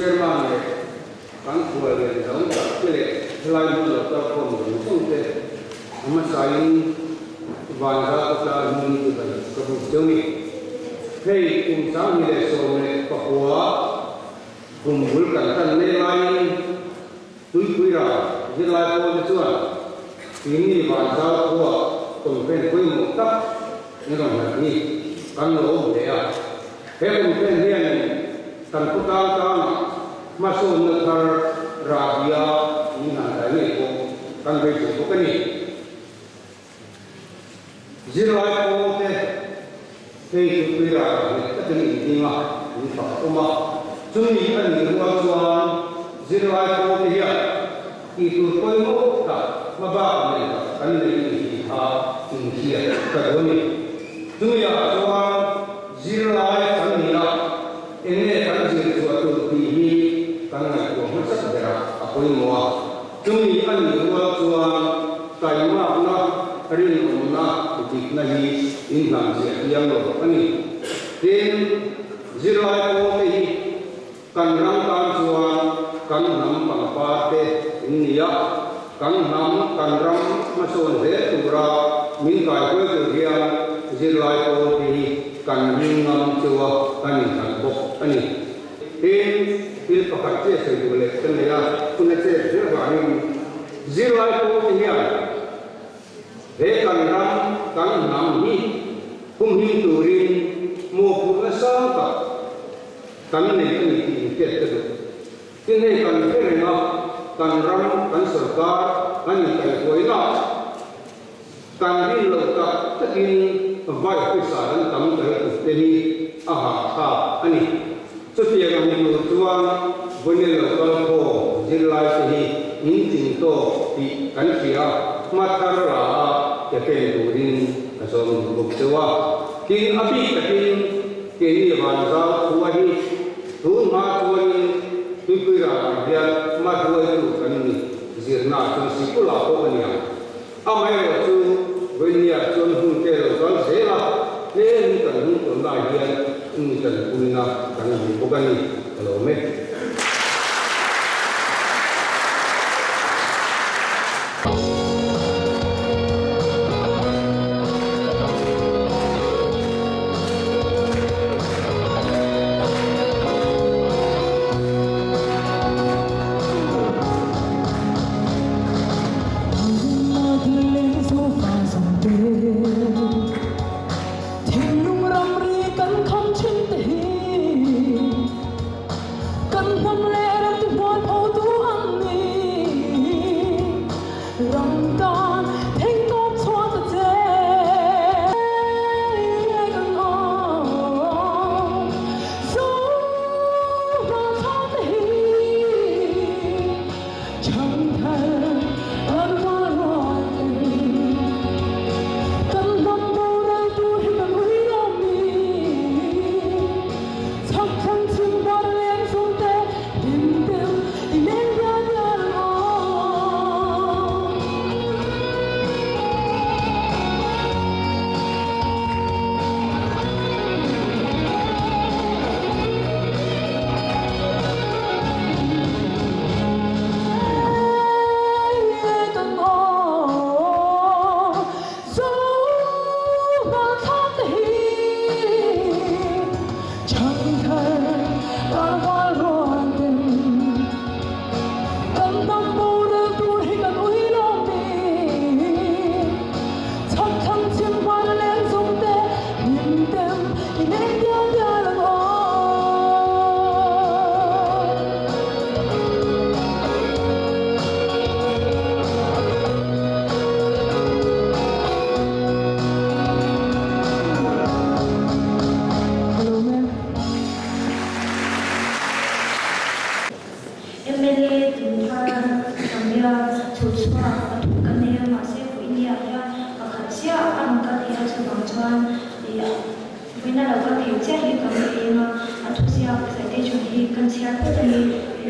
Chairman leh kan khual lian zawng tak te leh helai hmun lo kal khawm zawng zawng te a hmasain Vanzal khawtlang hming chu kan ka buk deuh ni. Hei kum 2019 kum bul kan tan mek laiin Tuipui ram zirlai pawl te chuan Keini Vanzal khua conference pawimawh tak in rawn hlat hi kan lo awm hle a. He conference hianin kan khawtlang tangah hmasawnna thar rahbia min han kai ngei pawh kan beisei bawk a ni. Zirlai pawl te hei chu tuira nghet takin in ding a, in fak awm a. Chumi a nih rual chuan zirlai pawl te hian tih tur pawimawh tak hmabak nei tak kan nei a ni tih kha inhriat ka duh a ni. Chumi ah chuan zirlai kan ni a, eng nge kan zir chhuah tur tih hi kan ngaihtuah hmasak berah a pawimawh a. Chumi a nih rual chuan taimakna, rinawmna, dikna hi inhlan ziah thiam lo a ni. Tin, zirlai pawlte hi kan ram tan chuan kan hnam pangpar te in ni a, kan hnam kan ram hmasawn hle tura min kaihruai tur hian zirlai pawlte hi kan ring ngam cheu a, kan inhlan bawk a ni. Tin, thil pakhat chiah sawi duh leh ka nei a, hun a chet zel vangin zirlai pawlte hian he kan ram, kan hnam hi humhim turin mawhphurhna sang tak kan nei a ni tih inhriat ka duh. Tin, hei kan hre reng a, kan ram, kan sorkar, kan inkaihhruaina Kan rin loh tak takin vai officer an tam ta lutuk te hi a hahthlak a ni. Chutiang a ni tur chuan Vawine local khaw zirlai te hi in tling tawk tih kan hria a, hma thar la a ke pen turin ka zawm duh bawk cheu a. Tin, a bik takin keini Vanzau khua hi tun hma chuanin Tuipui rah hian hma hruaitu kan ni zirna chuan sikul ah pawh a ni ang. Amaherawh chu Vawinia chuan hun te lo kal zel a, tlem kan hun tawn lai hian mi kan puina kan hmu bawk a ni, ka lawm e. MLA Tunthar Samia chhulchhuak pathum kan nei a, mahse Puinia hian pakhat chiah a rawn kal thei a, chuvang chuan Vawiina lo kal thei chiah hi kan eng a, a thuziak citation hi kan chhiar phawt a ni.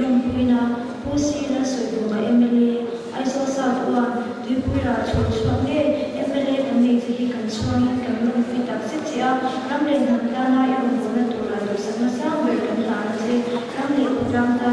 Lawmpuina Pu Si Lalsawibunga mla Aizawl South One Tuipuira chhul chhuak ngei mla kan nei che hi kan chhuangin kan lawmpui tak zet che a, ram leh hnam tana i rawngbawlna tura duhsakna sang ber kan hlan a che. Ram leh khawtlang tan.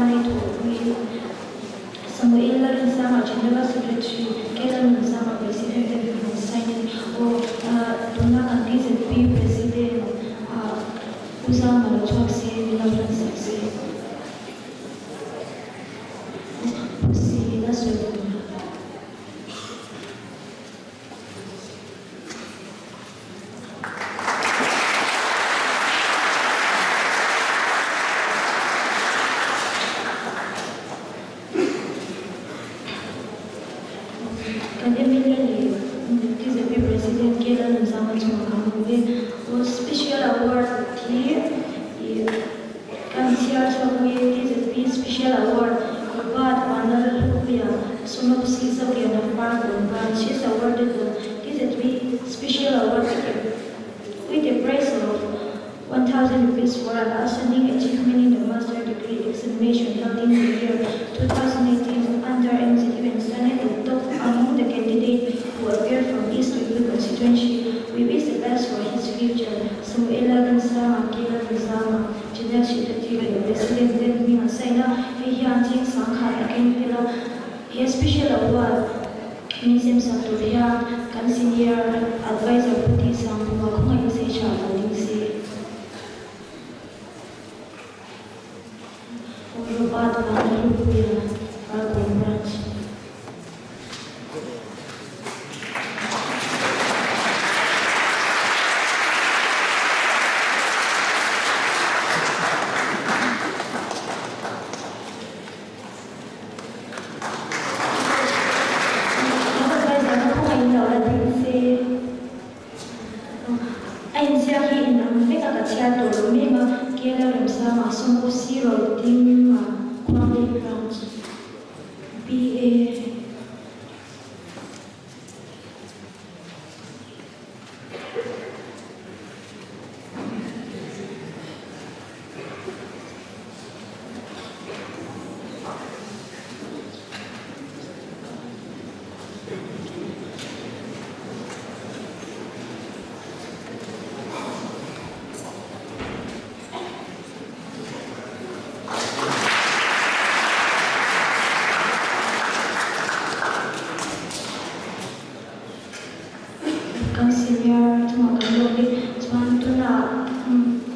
Kan MLA leh TZP President K Lalnunzama chungah kan hmu ve. Aw Special Award hi ih kan chhiar chhuak nge TZP Special Award Robert Vanlalhlupuia Sunopsi Zokiana Farkawn Branch is awarded the TZP Special Award with a prize of 1000 rupees for an outstanding achievement in the Master Degree Examination held in the year 2018 under MZU and standing the top among the candidates who appeared from East Tuipui constituency. We wish the best for his future. Samuela Dinsanga, Kela Dinsanga, General Secretary leh President ten hming an sign a, hei hian cheng sangkhat a keng tel a. He special award min sem sak tur hian kan senior adviser Pu Tih Sangphunga khawngaih se tha lo ding se. Pu Robert Vanlalhlupuia, Farkawn Branch. A inziak hi inang vek a ka chhiar tawh lo mek a, KL Remsanga Sawmkaw Zero ding a Khuanglei Branch BA. Kan senior chungah kan lawm i chuan tunah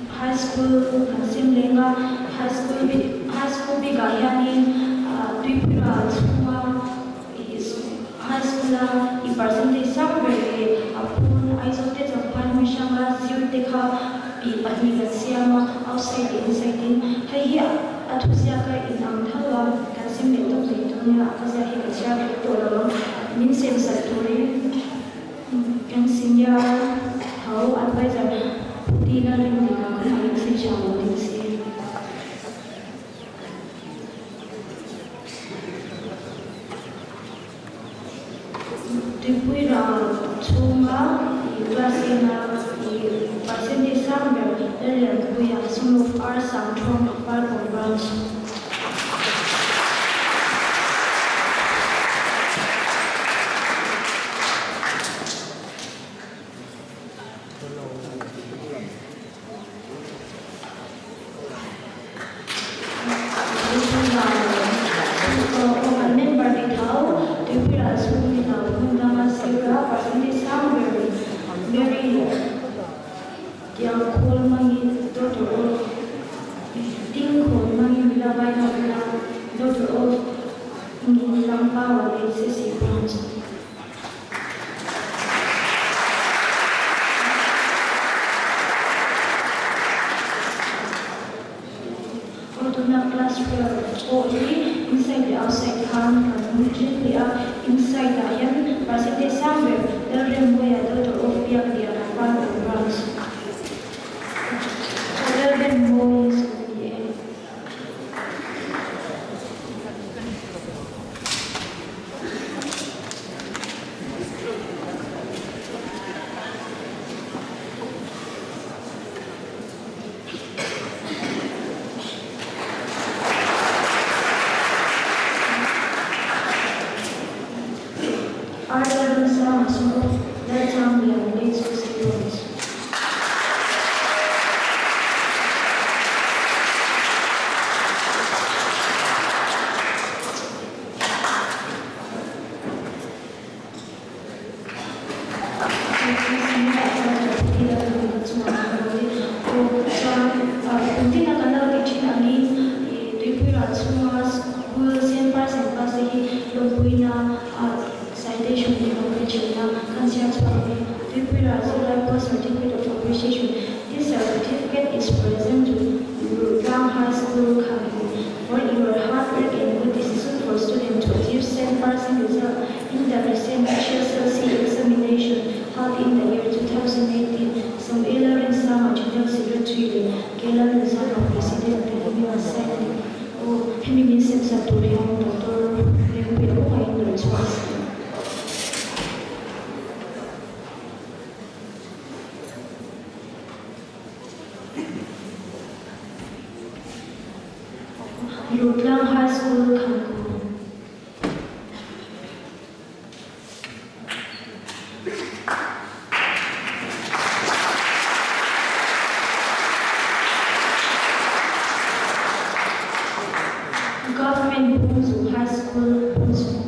high school kan sem leng a, high school bik high school bikah hianin tuipui-ah chhunga ih high school a i percentage sang ber leh a phun Aizawl te Champhai hmun hranga zir te kha ih pahnih kan siam a, outside leh inside in hei hi a thuziak a inang tho a, kan sem leh tawp thei dawn nia a ka ziak hi ka chhiar kher tawh lo ang. Min sem sak turin kan senior tho adviser Pu Dina Rinlika khawngaihin thil tha lo ding se. Tuipui ral chhunga i class ena i percentage sang ber Lallianpuia Sumuf R Sangthawm Farkawn Branch. Kan member ni tho Tuipui-ah chhung ni lo hmun danga sira percentage sang ber Mary Tiang khawl hmangin daughter of Ting khawl hmangin mila vai hlauh ila daughter of Ngin Power HCC Branch. Aw tuna class 12 pawh hi inside leh outside khan kan hmu ṭhin hle a, inside ah hian percentage sang ber Lalremmuia daughter of Biakliana Farkawn Branch aw Lalremmuii school ni e. Arthur Ramsang a sum of Lalchanglian late Susie Jones. Kumtina kan lo tih thin angin tuipui ral chhunga school sem par sem pa se hi lawmpuina citation tih lo pe thin a, kan chhiar chhuak ang e. Tuipui ral zirlai pawl certificate of appreciation This certificate is present to Rutlang High School Khanghi for your hard work and good decision for student to achieve cent percent result in the. the recent HSLC examination held in the year 2018, Samuela Rinsanga General Secretary leh Kela Rinzama President te hming an sign a ni. Aw, hemi min sem sak tur hian Doctor Rengpuia pawh a inrawlh chhuak a si. Rutlang High School Khankawn. Government Bungzung High School, Bungzung.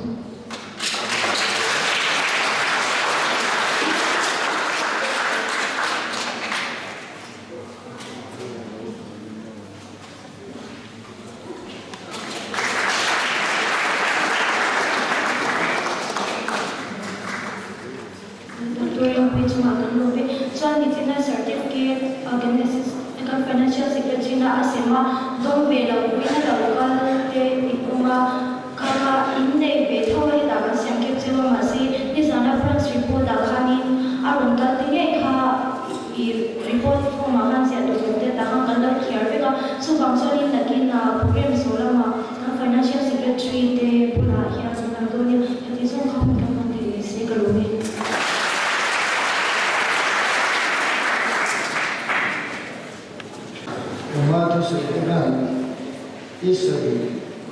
Doctor Engpui chungah kan lawm e. Chuan nichina certificate Genesis kan financial secretary na a sem a, dawng ve lo puiin a lo kal te in awm a, kha kha in nei ve tho a hetah kan siam kep cheu a mahse nizana France report ah khanin a rawn kal te ngei kha i report form ah khan ziah tur awm te tah khan kan lo thiar vek a, chuvang chuanin nakin ah program zawh lamah kan financial secretary te bulah hian an lang dawn nia, heti zawng kha hun kan hman thei ni se ka lawm e. Engmah thusawi te khan i sawi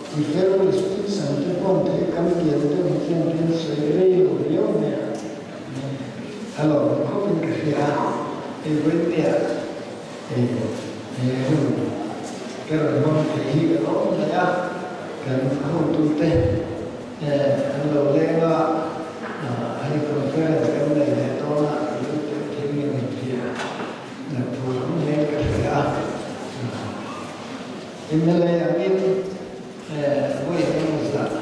ti fel restriction te pawh thei kan kian deuh hi chuan thil sawi rei lo viau mai a. A lawm khawp in ka hria a, hei vawinia he hun ka rawn hmang thei hi ka lawm hle a, kan hotute an lo leng a, hei conference kan nei leh dawn a, ka lu teuh thei nge ni tih thu lam hle ka hria a. Mla angin vawi engemaw zah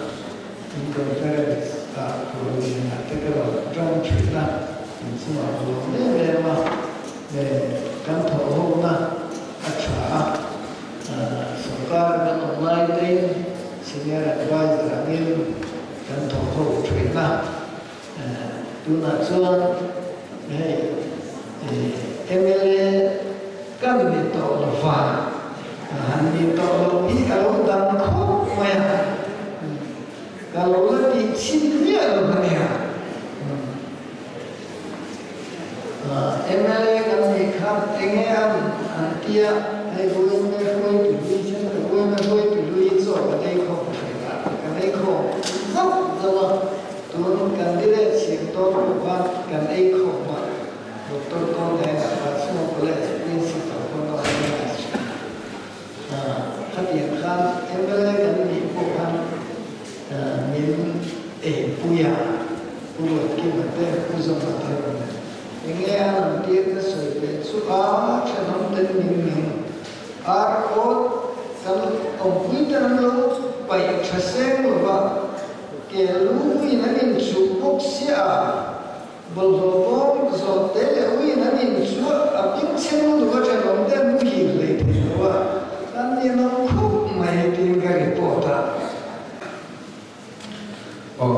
in conference ah Purunina te ka rawn tawng thin a, in chungah ka lawm em em a, kan thawhhawkna a tha a, sorkar kan awm lai tein senior adviser angin kan thawhhawk thin a, tunah chuan hei mla kan ni tawh lova, han ni tawh lo hi a lo dang khawp mai a. Ka lo la tih chhin miah lo a nia. Mla kan nih khan enge an an tia hei Buaime hruaitu lui chen ka Buaime hruaitu lui chaw kan ei khawm thin a, kan ei khawm zauh zauh a, tun kan dire chhim dawn pawh khan kan ei khawm a, Doctor Kawnena kha chhunga college principal pawn a organize thin a. Khatiang khan mla kan nih pawh khan min eipui a, Pu Ruatkima te, Pu Zawma te rawn nei. Enge a rawn tir ka sawi ve chu a thenawm ten min min ar awt kan awmpui te an lo paih tha seng lo va, ke lu in an inchuh bawk sia a, Bawlhhlawh bawm zawh te leh uiin an inchuah a ping chhe lutuk a thenawm te an muhil hlei thei lo a, an ninawm khup mai tiin ka report a. Aw,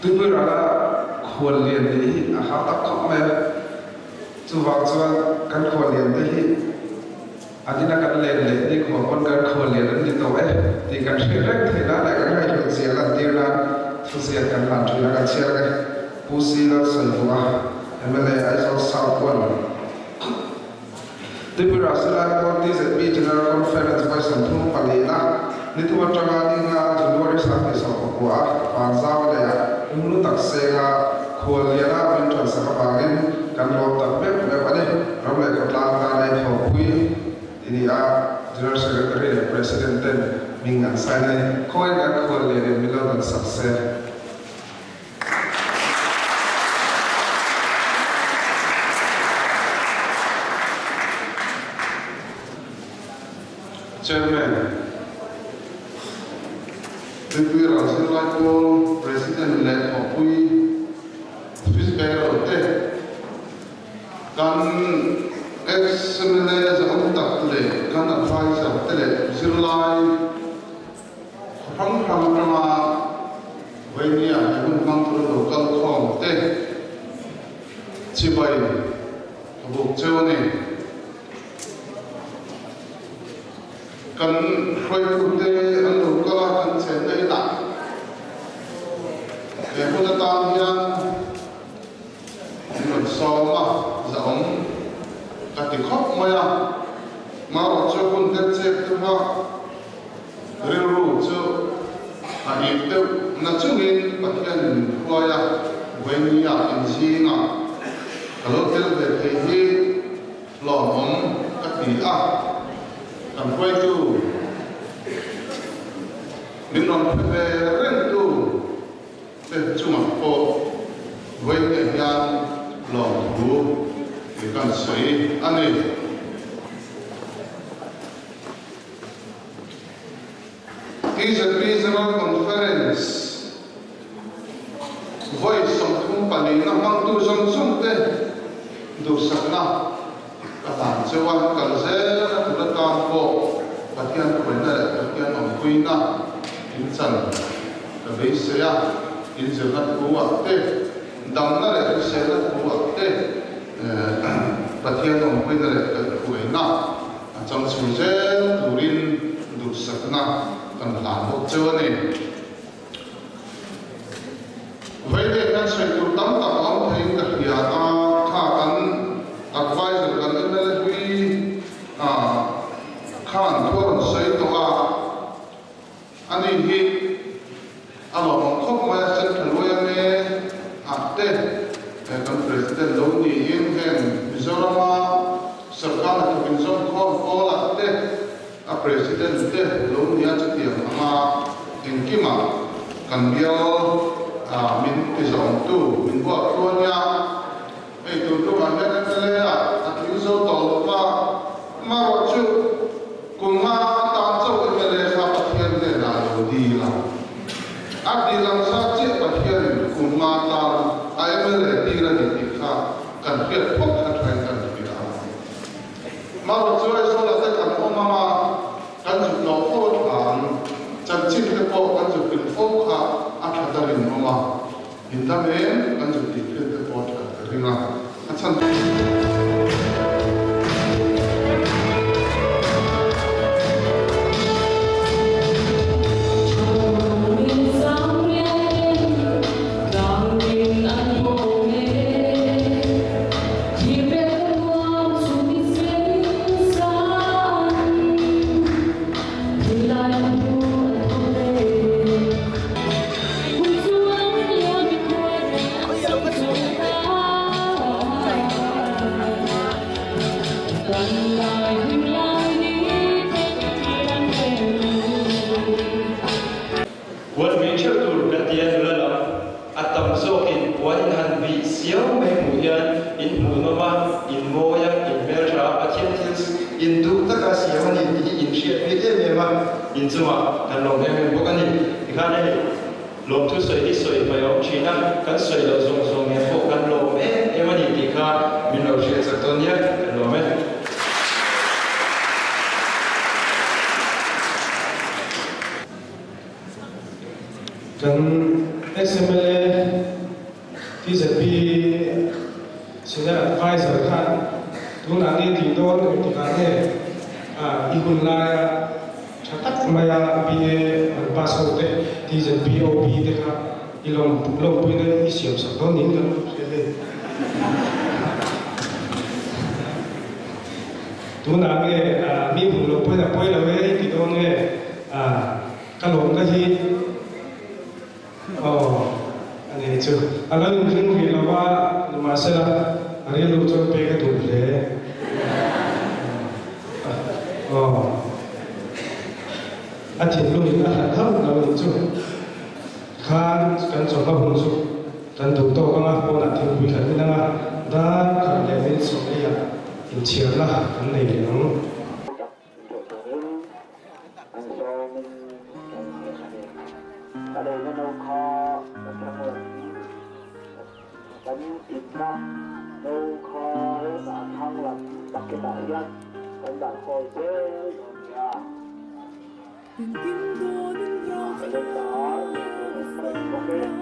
Tuipui rala khual lian tih hi a hau tak khawp mai a, chuvang chuan kan khual lian te hi An ina kan len leh nikhua pawn kan khual lian an ni tawh e tih kan hriat reng theih nan leh kan ngaihhlut zia lantir nan thuziak kan hlan thin a, kan chhiar ang e. Pu Si Lalsawivuah, mla Aizawl South 1. Tripura Silai Pawl TZP General Conference vawi 34 na ni thum atanga ni nga January 2019 a Vanzau a leh a umlu tak senga khual liana min tansak avangin kan lawm tak meuh meuh a ni. Ram leh khawtlang tan ei thawhpui i ni a, General Secretary leh President ten hming an sign a ni. Khawiin kan khual lian in min lo dan sak se. Chairman, Tuipui Ral Zirlai Pawl President leh thawhpui Office Bearer te, Kan ex-MLA zahawm tak leh kan advisor te leh zirlai hrang hrang atanga. Vawinia he hun hmang tura lo kal khawm te chibai ka buk cheu a ni. Kan hruaitute an lo kal a, kan chenna inah he hun atan hian min rawn sawm a, zahawm ka ti khawp mai a. Marawh chu hun te chep deuh a, rilru chu a ip deuh na chungin Pathianin min hruai a, Vawinia inzingah ka lo tel ve thei hi Lawmawm ka ti a, kan hruaitu min rawn hre ve rengtu te chungah pawh vawiin hian lawmthu i kan sawi a ni. TZP General Conference vawi 34 na hmangtu zawng zawng te duhsakna ka hlan cheu a, kal zel a tur atan pawh Pathian khuaina leh Pathian awmpuina in chan ka beisei a, in zirna thu ah te, damna leh hriselna thu ah te Pathian awmpuina leh kaihhruaina A chang chho zel turin duhsakna kan hlan bawk cheu a ni. Vawiin hian sawi tur tam tak a awm theiin ka hria a, kha kan advisor kan mla hlui khan thu a rawn sawi tawh a, ani hi a lawmawm khawp mai a, Central yma ah te kan President lo niin heng Mizorama Sarkar hnathawk inzawm khawm pawl ah te a President te lo nia chutiang anga engkimah kan bial min tizawmtu min buat thu a nia. Hei tur tlukah hian mla ah a tling zo tawh lo va, amaherawh chu kum nga atan chauh mla kha Pathian hnenah a lo dil a. A dil ang zat chiah Pathianin kum nga atan a mla tir a ni tih kha kan hriat phawt kha thain kan hria a. Amaherawh chu Aizawlah te kan awm ang a, kan zuk hlawh fo a tha ang, chanchin te pawh kan zuk pin fo kha a tha ta rinawm a. In dam em? Kan zuk tih thil te pawh a that ka ring a, a chhan. Puan bih theuh tur kan ti a nula lam a tam zawkin puan in han bih siau mai hmuh hian in hmuhnawm a, in mawi a, in hmeltha a, Pathian thil in duh taka siam a ni tih hi in hriat bik em em a, in chungah kan lawm em em bawk a ni. Tikhan hei lawmthu sawi hi sawi hmai a awm thin a, kan sawi loh zawng zawng nen pawh kan lawm em em a ni tih kha min lo hriat chak dawn nia, kan lawm e. Kan SMLA TZP Senior Adviser khan tunah nge tih dawn engtikah nge i hun laia Tha tak maia BA an pass ho te, TZP, OP te kha i lawmpuina i siam sak dawn niin kan hria hei. Tunah nge mi hmuh loh pawhin a pawi lo e i ti dawn nge ka lawmna hi aw a nei chu a lo inring rih lo a, nimahsela a rilru chuan pek a duh hle. Aw a thinlung in a hlat hauh lo nih chu khan kan chawhma hun chu kan duh tawk anga pawnah thingpui khat in anga dar khat leh minute sawmli ah inchhiarna kan nei leh ang. Kan inna no kha hetah thlang lam bucket ah hian kan dah khawi zel dawn nia. Calendar nei tur an hman bawk e.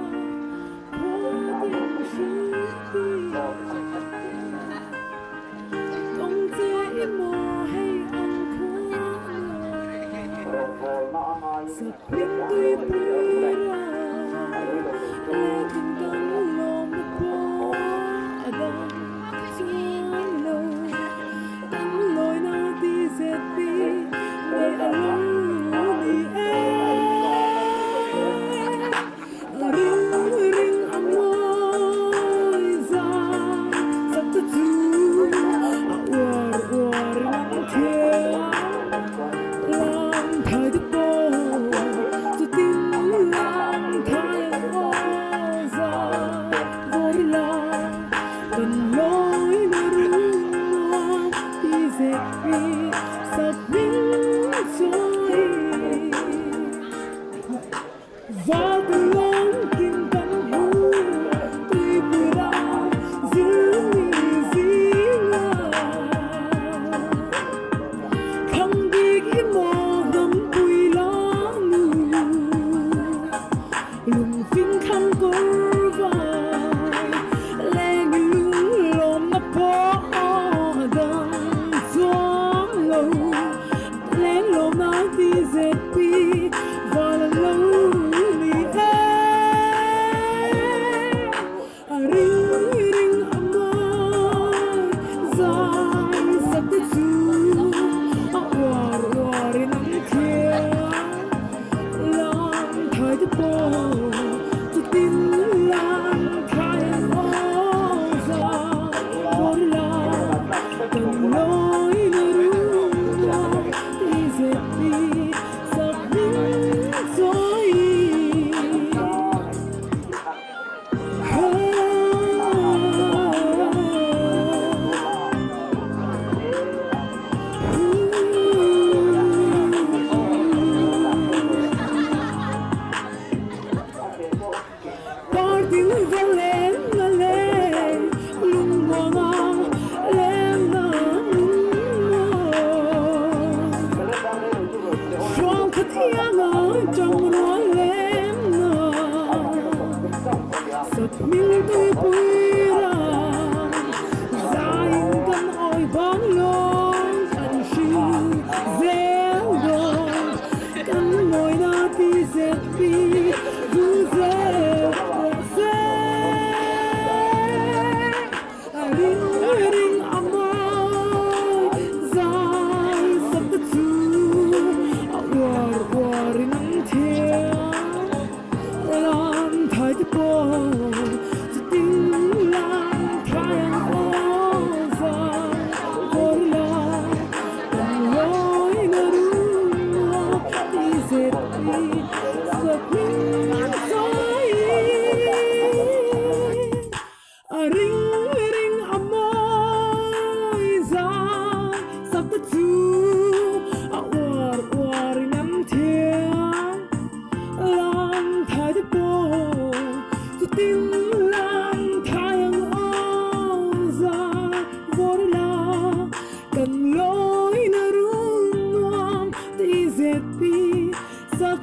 Sak